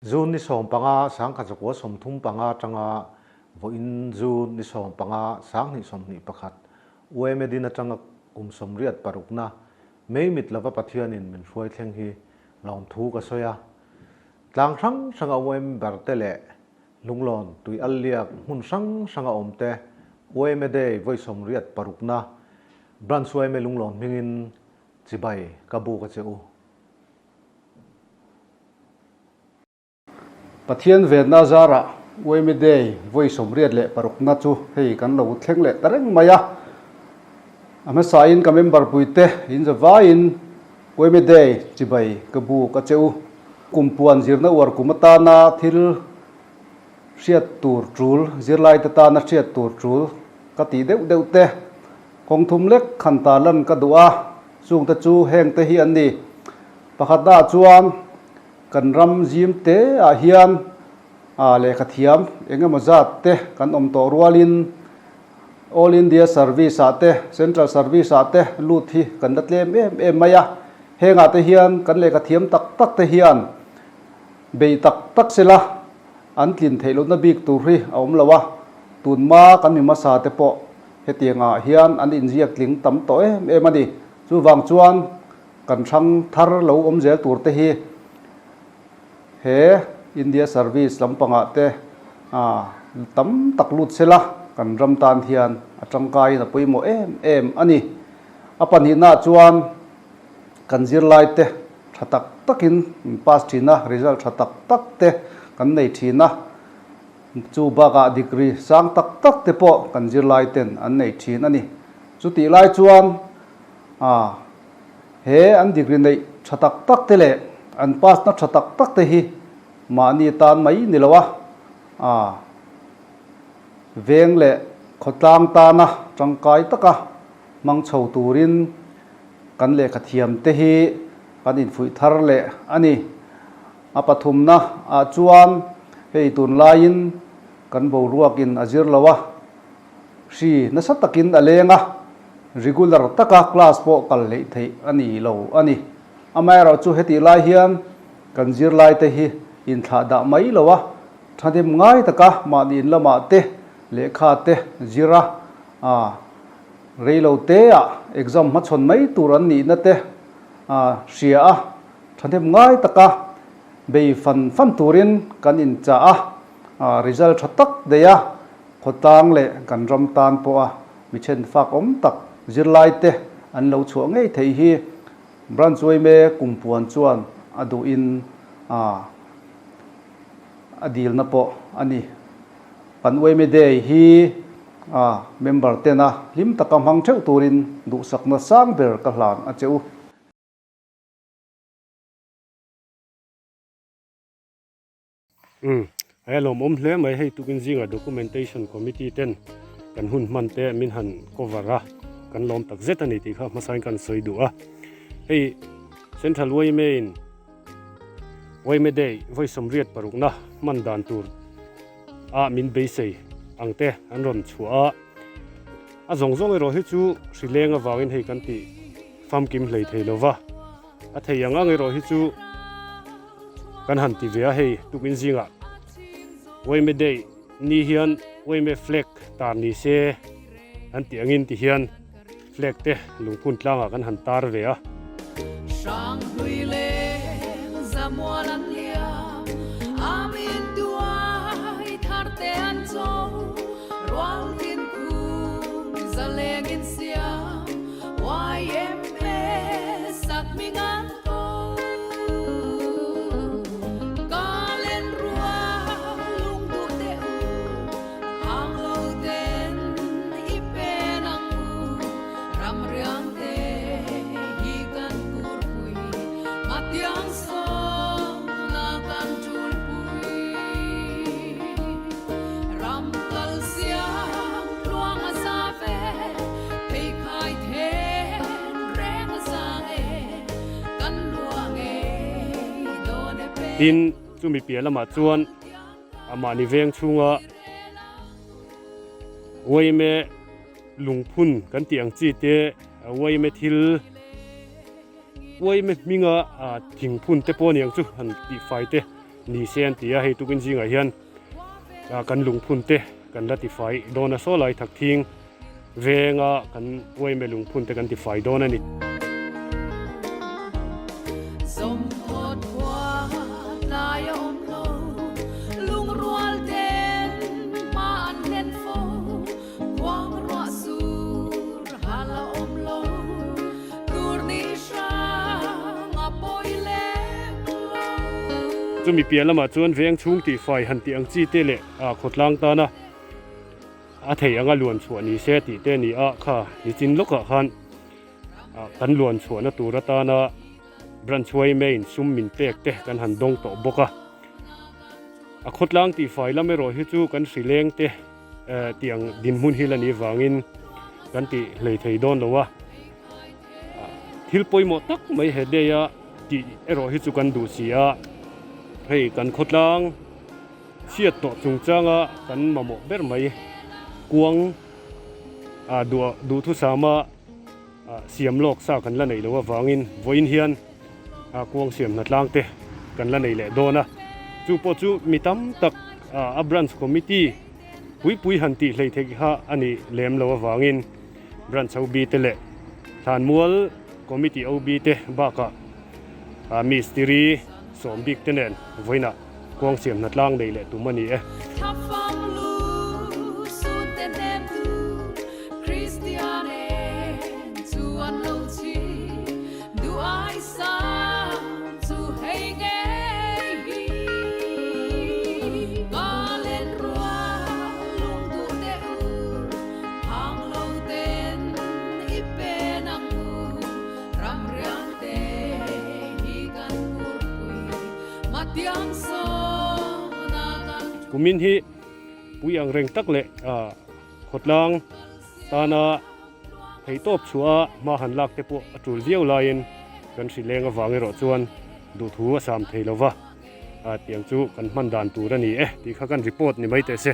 June ni 15 1935 atanga vawiin June ni 15 2021 UMA din atanga kum 86 na Mei mit lova Pathianin min hruai thleng hi lawmthu ka sawi a. Tlang hrang hranga UMA berte leh Lunglawn tui al liak hmun hrang hranga awmte UMA Day vawi 86 na Branch UMA Lunglawn hmingin chibai ka buk a che u. Pathian venna zarah Uaime Day vawi 86 na chu hei kan lo thleng leh ta reng mai a. A hmasain ka member puite in zavaiin Uaime Day chibai ka buk a che u. Kum puan zirna uar kum atana thil hriat tur tul, zirlaite tana hriat tur tul ka tih deuh deuh te kawng thum lek khan tarlan ka duh a, chungte chu hengte hi an ni. Pakhatnaah chuan Kan ram zim te ah hian lehkha thiam eng emaw zat te kan awm tawh rualin All India Service ah te, Central Service ah te lut hi kan la tlem em em mai a. Hengah te hian kan lehkha thiam tak tak te hian bei tak tak sela an tlin theih lohna bik tur hi a awm lo a. Tunhma kan mi hmasa te pawh hetiang ah hian an inziak tling tam tawh em em a ni. Chuvang chuan Kan hrang thar lo awm zel tur te hi he India Service lampangah te tam tak lut sela kan ram tan hian a tangkaiin a pawimawh em em a ni. A pahnihnaah chuan kan zirlai te tha tak takin an pass thin a, result tha tak tak te kan nei thin a, chu bakah degree sang tak tak te pawh kan zirlai ten an nei thin a ni. Chutih lai chuan He an degree neih tha tak tak te leh an pass na tha tak tak te hi mahni tan mai ni lo a, veng leh khawtlang tana tangkai taka hmang chho turin kan lehkha thiam te hi kan infuih thar leh a ni. A pathumna ah chuan hei tunlaiin kan boruakin a zir lo a, Hri nasa takin a leng a, regular taka class pawh kal hleih theih a ni lo a ni. Amaherawhchu chu hetih lai hian kan zirlaite hi inthlah dah mai lo a, thahnem ngai taka mahni in lamah te lehkha te zir a, rei lo teah exam hmachhawn mai tur an nihna te hria a, thahnem ngai taka bei fan fan turin kan inchah a, result tha tak daih a. Khawtlang leh kan ram tan pawha mi thenfak awm tak zirlaite an lo chhuah ngei theih hi Branch Uaime Kumpuan chuan a duhin a dilna pawh a ni. Kan Uaime Day hi member tena hlim taka hmang theuh turin duhsakna sang ber ka hlan a che u. Umm a lawmawm hle mai hei tukin zingah documentation committee ten kan hun hman te min han cover a kan lawm tak zet a ni tih kha hmasain kan sawi duh a hei central yma in yma day vawi 86 na hman dan tur a min beisei ang te an rawn chhuah a a zawng zawng erawh hi chu hrileng avangin hei kan tih famkim hlei thei lova a thei ang ang erawh hi chu Kan han ti ve a hei tukin zingah Uaime Day ni hian Uaime flag tar ni se an tih angin ti hian flag te lungphun tlangah kan han tar ve a. Hranghlui leng zamual an liam, Amin tuai thar te an cho, Rual tin khum zaleng in siam, YMA sak hming an Tin, chumi piah lamah chuan amahni veng chhunga uaime lungphun kan tih ang chi te, uaime thil, uaime hminga thingphun te pawh a ni ang chu han tihfai te. Ni se an ti a, hei tukin zingah hian kan lungphun te kan la tifai dawn a, saw lai thak thing venga kan uaime lungphun te kan tifai dawn a ni. Chumi piah lamah chuan veng chhung tihfai han tih ang chi te leh khawtlang tana a thei anga luan chhuah ni se tih te a ni a, kha nichin lawkah khan kan luan chhuahna tur atana branch yma in sum min pek te kan han dawng tawh bawk a. A khawtlang tihfai lam erawh hi chu kan hrileng te tiang dinhmun hi la nih vangin kan ti hlei thei dawn lo a, thil pawimawh tak mai he day a tih erawh hi chu kan duh si a, hei kan khawtlang chhiat tawh chungchanga kan mamawh ber mai kuang ah duh duhthusama siam lawk sa kan la neih loh avangin vawiin hian kuang siam hna tlang te kan la nei leh dawn a, chu pawh chu mi tam tak a branch committee pui pui han tih hlei theih kha a nih lem loh avangin branch OB te leh thlanmual committee OB te bakah mistiri sawm bik te nen vawiinah kuang siam hna tlang nei leh tum a ni e. Kumin hi pui ang reng tak leh khawtlang tana theihtawp chhuah a hma han lak te pawh a tul viau laiin kan hri leng avang erawh chuan duhthu a sam thei lo va, tiang chu kan hman dan tur a ni e tih kha kan report ni mai teh se.